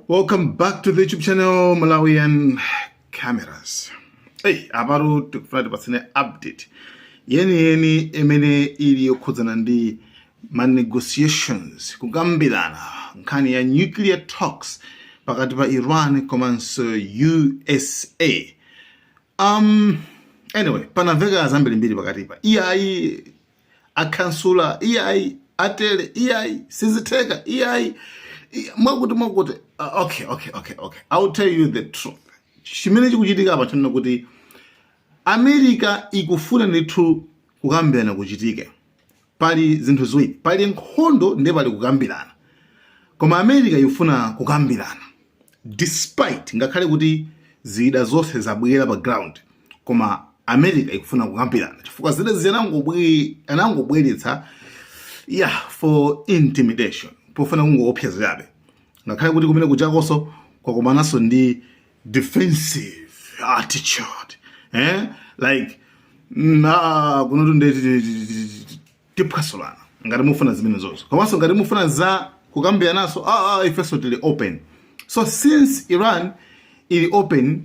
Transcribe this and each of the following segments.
Welcome back to the YouTube channel Malawian Cameras. Hey, apatu tikufuna tipatsane update yeniyeni imene ili yokhudzana ndi ma negotiations, kukambirana nkhani ya nuclear talks pakati pa Iran komanso USA. Anyway, panamveka zambirimbiri pakatipa. Iyayi akhansula, iyayi atele, iyayi sizitheka, iyayi mwakuti mwakuti. Okay, I'll tell you the truth. Chimene chikuchitika apa chonena kuti America ikufuna ndithu kukambirana kuchitike. Pali zinthu ziwiri, pali nkhondo ndi pali kukambirana, koma America ikufuna kukambirana despite ngakhale kuti zida zonse zabwera pa ground, koma America ikufuna kukambirana chifukwa zida anangobweretsa yeah for intimidation, pofuna kungoopseza chabe, ngakhale kuti kumene kujakonso kwakumananso ndi defensive attitude, like na kunotu ndi tiphwasulana ngati mufuna zimene zozo, komanso ngati mufuna za kukambiranaso, ifenso tili open. So since Iran ili open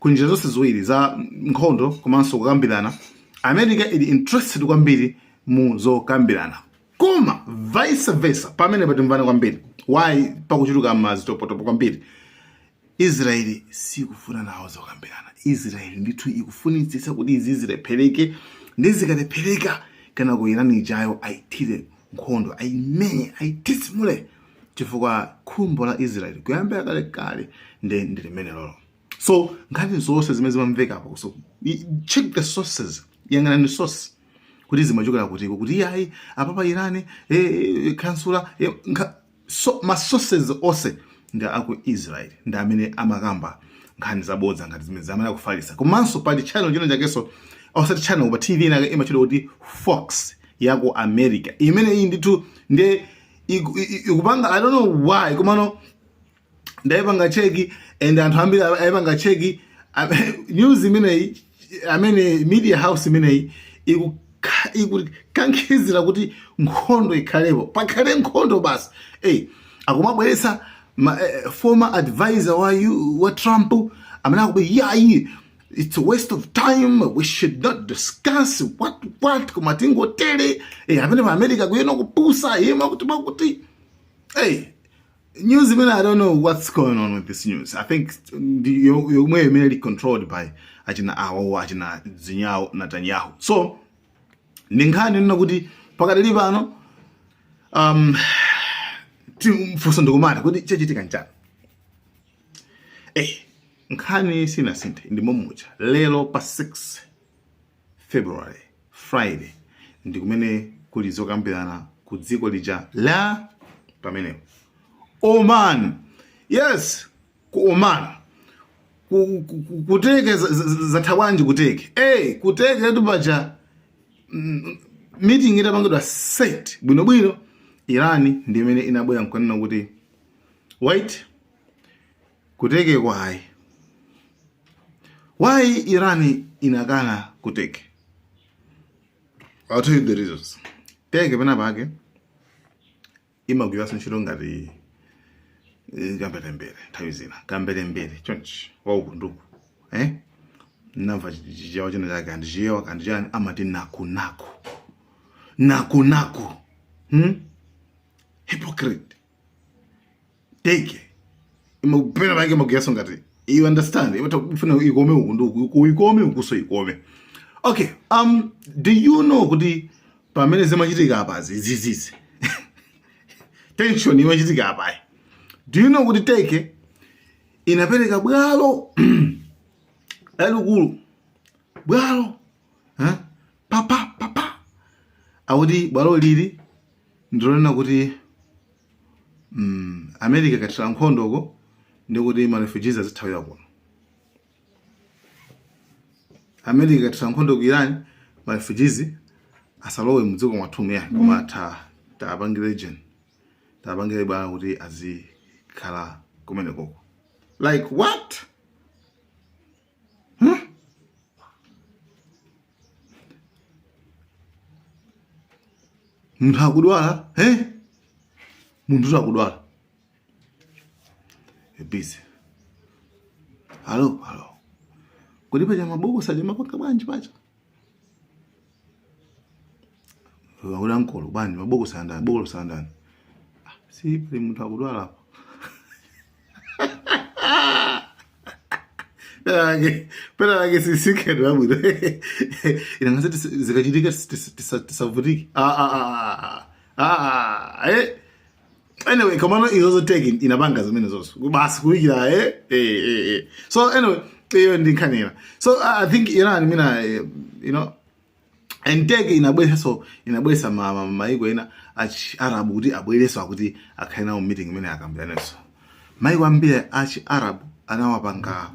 ku njira zonse ziwiri za nkhondo komanso kukambirana, America ili interested kwambiri mu zokambirana. Koma vice versa, pamene patimvana kwambiri why pakuchuluka mazitopotopo kwambiri, Israeli sikufuna nawo zokambirana. Israeli ndithu ikufunitsitsa kuti izi zilephereke, ndi zikalephereka kana ku Iran ijayo ayithire nkhondo, ayimenye, ayititsimule, chifukwa khumbo la Israeli kuyambira kalekale ndi limene lolo. So nkhani zonse zimene zimamveka apo, so check the sources, yang'anani source kuti zimachokera kutiko, kuti iyayi apapa Iran kansula so ma sources onse ndi aku Israel, ndi amene amakamba nkhani zabodza ngati zimene amene akufalitsa. Komanso pali channel chino chakenso, osati channel, pa TV inake imatchedwa kuti Fox yaku America, imene iyi ndithu ndi ikupanga, I don't know why, komano ndayipanga check and anthu ambiri ayipanga check news imeneyi, amene media house imeneyi ikukankhizira kuti nkhondo ikhalepo, pakhale nkhondo basi. Hey, akumabweretsa former advisor wa Trump amene akuti yayi, it's a waste of time, we should not discuss what koma tingotere, amene pa America kuyena kupusa iye makuti makuti. Hey, news imene, I don't know what's going on with this news. I think yomwe imene ili controlled by achina awo, achina zinyawo Netanyahu. So ndi nkhani nena kuti pakadali pano mfunso ndikumati kuti chachitika nchani? Nkhani sinasinthe, ndi momucha lero pa 6 February, Friday, ndi kumene kuli zokambirana ku dziko lija la pamenepo Oman. Yes, ku Oman. Kuteke zatha bwanji kuteke? Kuteke tu paja meeting itapangidwa set bwinobwino, Iran ndi imene inabwera nkunena kuti wait, kuteke kwayi. Why Iran inakana kuteke? I'll tell you the reasons. Teke pena pake imagwiranso ntchito ngati kambelembere, nthawi zina kambelembere chonchi wauku nduku, Namva chichewa china chake, andichiyewa kandi chani, amati naku naku naku naku, Hypocrite. Teke pena pake imagwiranso ngati, you understand, imatafuna ikome uku nduku, ikome ukuso ikome. Okay, do you know kuti pamene zimachitika apazi zizizi tension imachitika apayi, do you know kuti Teke inapereka bwalo lalikulu, bwalo papa papa, akuti bwalo lili ndilonena kuti America ikathira nkhondoko ndikuti ma refugees azithawira kuno. America ikathira nkhondo ku Iran, ma refugees asalowe mudziko mwathumu yani, koma tapangire jen tapangire bwana kuti azikhala kumenekoko. Like what? Huh? Munthu akudwala, eh? Munthu akudwala. Busy. Hello, hello. Kodi paja mabokosi aja mapanga bwanji paja? Akuti ankolo bwanji mabokosi andani, bokosi andani. Ah, si pali munthu akudwala apa. Pena lake sisikhetwa bwino. Ina ngati zikachitika tisavutike. Ah ah ah ah. Ah, eh. Anyway, komano izozo Turkey inapanga zimene zonso basi kuikira eh. So anyway, iyo ndi nkhani ina. So I think Iran mina and Turkey inabwereso inabweresa maiko ena achi Arab kuti abwereso akuti akhale nawo meeting imene akambiranenso. Maiko ambiri achi Arab anawapanga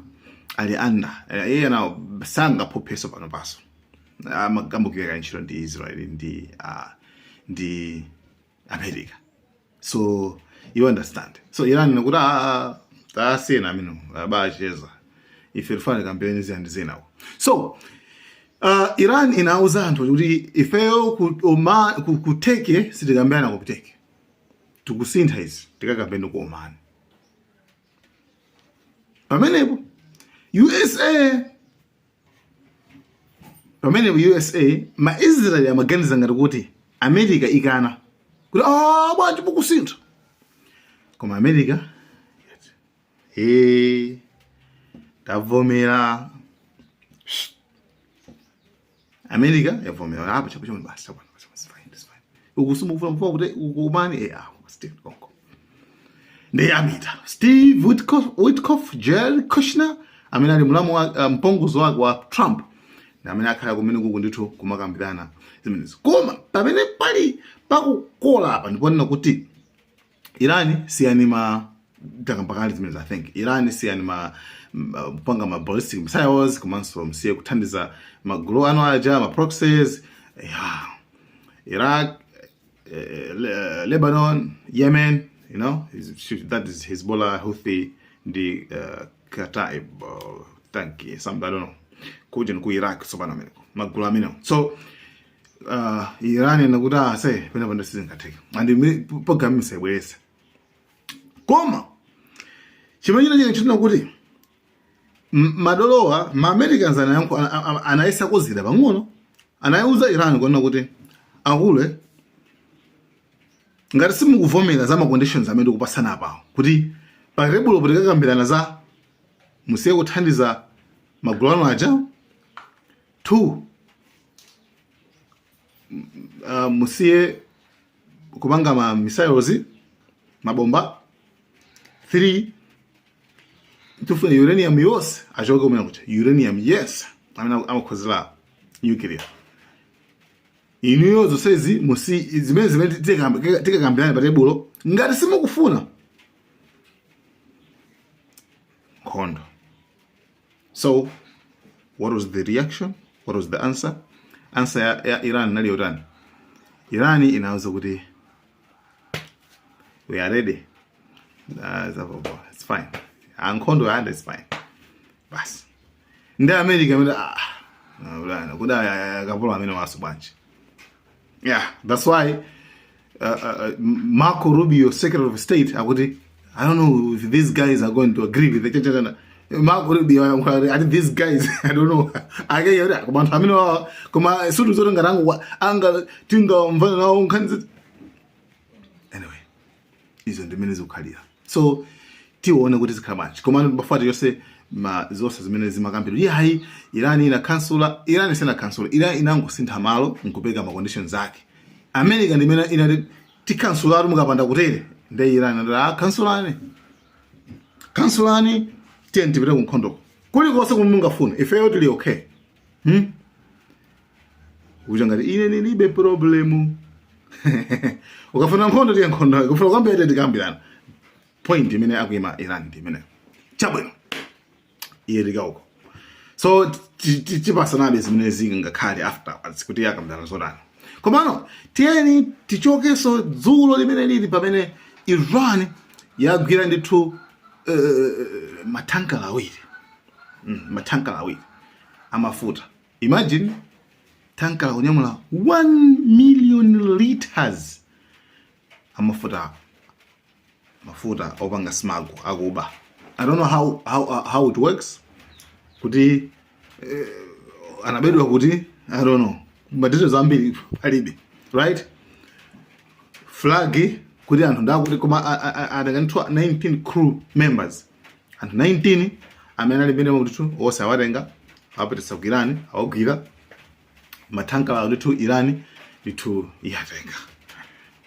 ali under iye nawo sangaphupheso pano paso amagambukira ntchito ndi Israel ndi America. So you understand? So Iran nakuti, ah, tasiyena amene abacheza, ife tifane kampeni zina ndi zina. So Iran inauza anthu kuti ifeyo ku Oman, ku Turkey sitikambirana, ku Turkey tikusintha izi, tikakambeni ku Oman. Pamenepo USA, pamene USA, ma Israel amaganiza ngati kuti America ikana kuti, ah, bwanji mukusintha? Koma America, tavomera. America yavomera apo chapo chapo basi, chapo, it's fine, it's fine. Ukusumufuna mfuna kuti ukumani ah Steve konko ndi amita Steve Witkoff, Jared Kushner amene ali mlamu wa mpongozi wake wa Trump ndi amene akhala kumene kuku ndithu kumakambirana zimenezi. Koma pamene pali pakukola apa ndiponena kuti Iran siyani ma takambakali zimenezi. I think Iran siyani ma kupanga ma ballistic missiles, komanso msiye kuthandiza magulu anu aja, ma proxies, yeah. Iraq, Lebanon, Yemen, that is Hezbollah, Houthi, the Kataib, thank you, some, I don't know, kuja ku Iraq, so pano ameneko magulu amenewo. So Iran inakuti ase pena pano sizingatheke and program isayibwerese. Koma chimene china china kuti madolowa ma Americans anayesa kuzida pang'ono, anayuza Iran kuona kuti akule ngati simukuvomera za ma conditions amene tikupasana apawo kuti pa tebulo tikakambirana za musiye kuthandiza magulu anu aja, two, musiye kupanga ma missiles, mabomba, three, tifuna uranium yonse achoke kumene kuti uranium yes amene amakhozera nuclear inuyo zonsezi musi zimene tikakambirana pa tebulo. Ngati simukufuna nkhondo. So what was the reaction? What was the answer? Answer ya Iran inali yotani? Iran inawuza kuti we are ready. It's fine, ankhondo yanda, it's fine basi. Ndi America amene ah kuda akapolo amene waso bwanji. Yeah, that's why Marco Rubio, Secretary of State, akuti, I don't know if these guys are going to agree with the Marco Rubio. I think these guys, I don't know, ake koma anthu amene wawa koma sutu zoti ngati anga tingamvana nawo nkhani. Anyway, izo ndimene zikukhalira. So tione kuti zikhala bwanji. Koma bafati yonse ma zonse zimene zimakambidwa, iyayi, Iran inakhansula, Iran sinakhansula. Iran inangosintha malo nkupeka ma conditions ake. America ndimene inati tikhansulatu mukapanda kutere. Nde Iran inati, ah, khansulani, khansulani, tiye tipite ku nkhondoko kulikonse kumwe mungafune, ifeyo tili okay. Kuja ngati ine nilibe problem. Ukafuna nkhondo, tiye nkhondo. Ukafuna kukambirana, tikambirana. Point imene akuyima Iran ndi imene. Chabwino, iye tikauko. So tipasanabe zimene zingakhale afterwards kuti akambirana zotani. Komano tiyeni tichokenso dzulo limene lili pamene Iran yagwira ndithu matankala awiri, matankala awiri amafuta. Imagine tankala kunyamula 1 million liters amafuta, mafuta opanga smuggle akuba. I don't know how it works, kuti anabedwa kuti, I don't know, ma details ambiri palibe, right? Flag kuti anthu ndakuti, koma atenga ndithu 19 crew members, anthu 19 amene ali mmene ndithu onse awatenga, awapititsa ku Iran, awagwira ma tanker awo ndithu. Iran ndithu iyatenga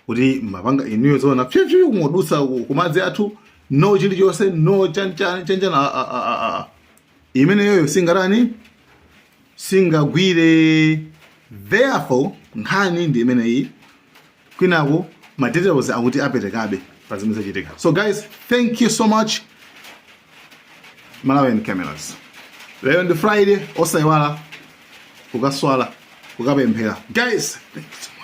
kuti mapanga inuyo zona pyupyu kungodutsa kumadzi athu, no chilichonse, no chanchana chanchana. Imeneyoyo singatani, singagwire. Therefore nkhani ndi imeneyi. Kwinako ma details akuti aperekabe pa zimene zachitika. So guys, thank you so much. Malawian Cameras, lero ndi Friday, osayiwala kukaswala, kukapemphera. Guys, thank you so much.